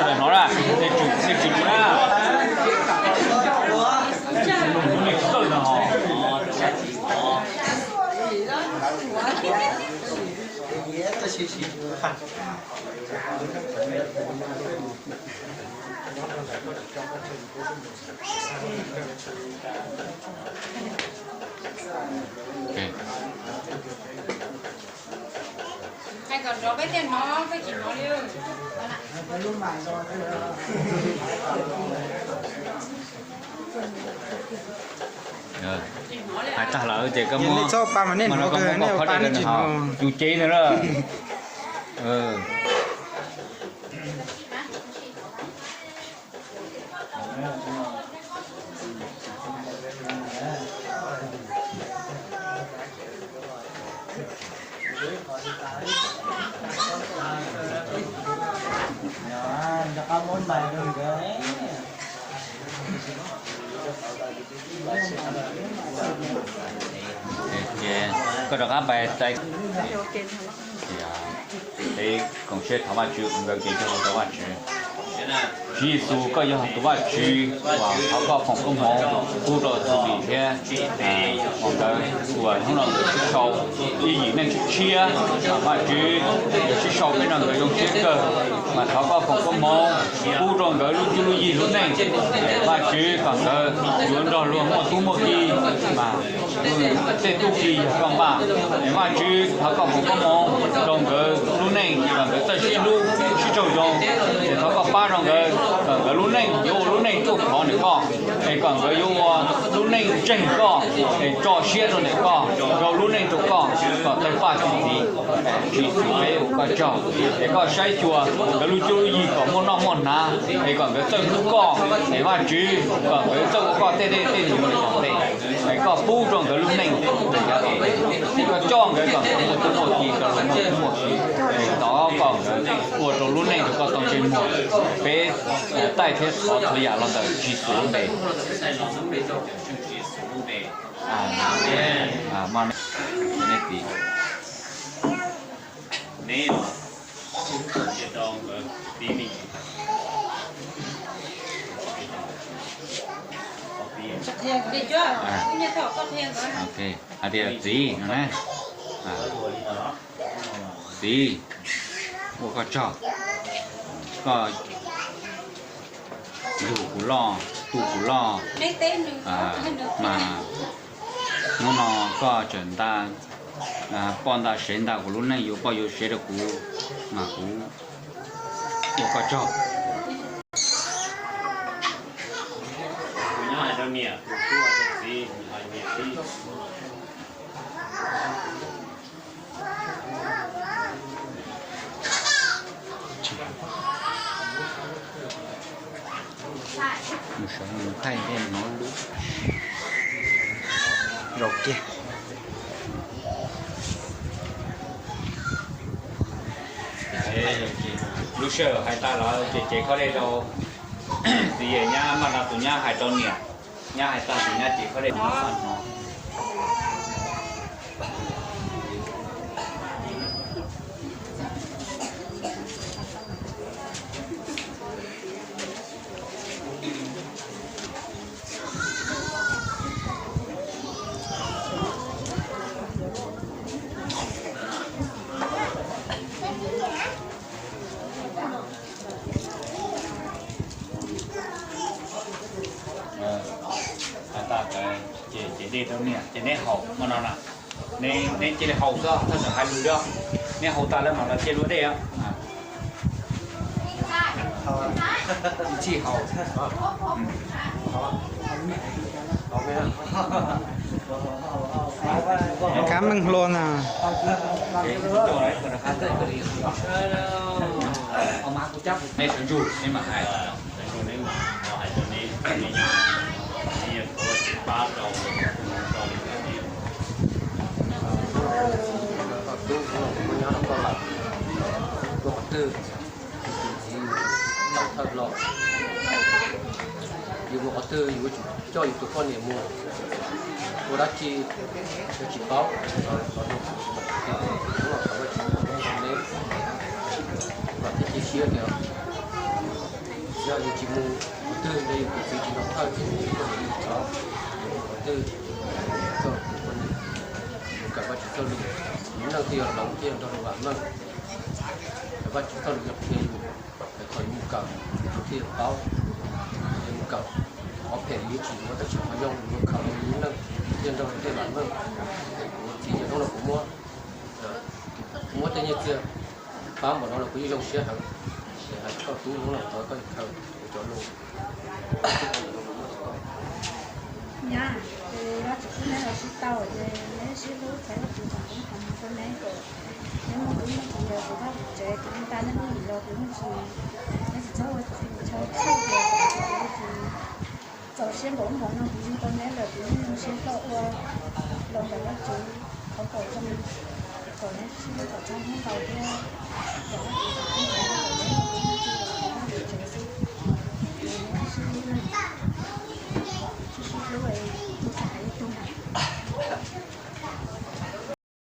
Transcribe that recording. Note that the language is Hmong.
Hnov na, nej tsis, nej tsis lus na. Hais kom nrov peb thiaj hnov, peb tsis hnov li. Hais tag lawm ces koj muab, txhob pa mas nej hnov, nej pa nej tsis hnov, yus cev ntawd na. Koj rov qab pais txais. Peb koom siab thov Vajtswv ua nkawd kev coj rau Vajtswv. Tswv Yexus, koj yog tus Vajtswv uas thov koj foom koob hmoov pub rau Xu Lis thiab nkawd uas hnub no nkawd sib sau ib yim neej tshiab tshiab. Vajtswv, sib sau peb no nkawd zoo siab kawg, mas thov koj foom koob hmoov pub rau nkawd lub cuab lub yig lub neej. Vajtswv, kom nkawd yuav nrog luag muaj tub muaj ki, mas tej tub ki yog koj npaj. Vajtswv, thov koj foom koob hmoov rau nkawd lub neej, kom nkawd txawj sib hlub sib raug zoo. Es thov koj pab rau nkawd, kom nkawd lub neej yuav ua lub neej ruaj khov ntawm koj, es kom nkawd yuav ua lub neej ntseeg koj, es tso siab rau ntawm koj, rau lub neej rau koj, kom tawg paj txi txiv. Tswv Yexus, peb ua koj tsaug, es koj saib xyuas nkawd lub cuab lub yig kom muaj noj muaj hnav, es kom nkawd txawj hlub koj. Es Vajtswv, kom nkawd txawj ua koj tej dej tej num tom ntej. Es koj pub rau nkawd lub neej, koj coj nkawd kom nkawd muaj tub muaj ki, kom nkawd muaj tub muaj ki. Es thov koj nkawd ua rau lub neej rau koj tau ntsej muag. Peb taij thiab thov txhua yam los ntawm Tswv Yexus lub npe. Hais tias txiv no na, txiv, ua koj tsaug, koj yug kuv loj, tu kuv loj, mas hnub no koj tseem nta poj nta sev nta kuv lub neej, yuav poj yuav sev rau kuv, mas kuv ua koj tsaug. Mus sawv mus thaij tej no lub zaus kiag. Lub sij hawm hais tas lawm ces cev khob dej rau txiv, nyab maj no tus nyab hais rau niam, nyab hais tag tus nyab cev khob dej. Hais tas ces cev dej rau niam ces neb haus hmo no na. Neb cia li haus xwb, txhob txawm hais lus thiab. Neb haus tas lawm mam los cia luag dej. Kab meej hlua na. Neb sawv ntsug neb mam hais. Yus mus qhov twg yus yuav tsum coj yus tus poj niam mus, ua dab tsi yus tsis paub, los thiaj cia siab tias Yus tsis mus qhov twg, yog yus tus txiv tsis nrog thawj ces yus tsis tau mus qhov twg. Yus kawm Vajtswv txoj lus, yus neej thiaj yog hloov thiaj nrog luag vam meej. Kawm Vajtswv txoj lus yog qhia yus, qhov yus mus kawm yus thiaj paub. Yus mus kawm, qhov phem yus tsis yuav, tab sis qhov zoo yus yuav khaws los yus neej thiaj nrog luag vam meej. Kuv txiv, yog hnub no kuv muab, muab tej nyiaj txiag pab npaum no los kuv yeej zoo siab heev. Ces hais koj tub, hnub no thov koj khaws kuv cov lus. Nyab, ces Vajtswv pub neb los sib tau, ces neb sib hlub, thov Vajtswv foom koob foom hmoov rau neb kom neb muaj tub muaj kiv, yog kuv vaj kuv tsev, kuv ntaj neb lub lim los kuv yeej tsis, neb tsis txhob ua txhaum, txhob tias kuv tsis txaus siab npaum npaum no kuv yug tau neb lawm, kuv yeej zoo siab koj ua los ntawm Vajtswv qhov kom zoo, kom neb sib hlub kom txog hnub laus thiab kom Vajtswv foom koob foom hmoov rau neb.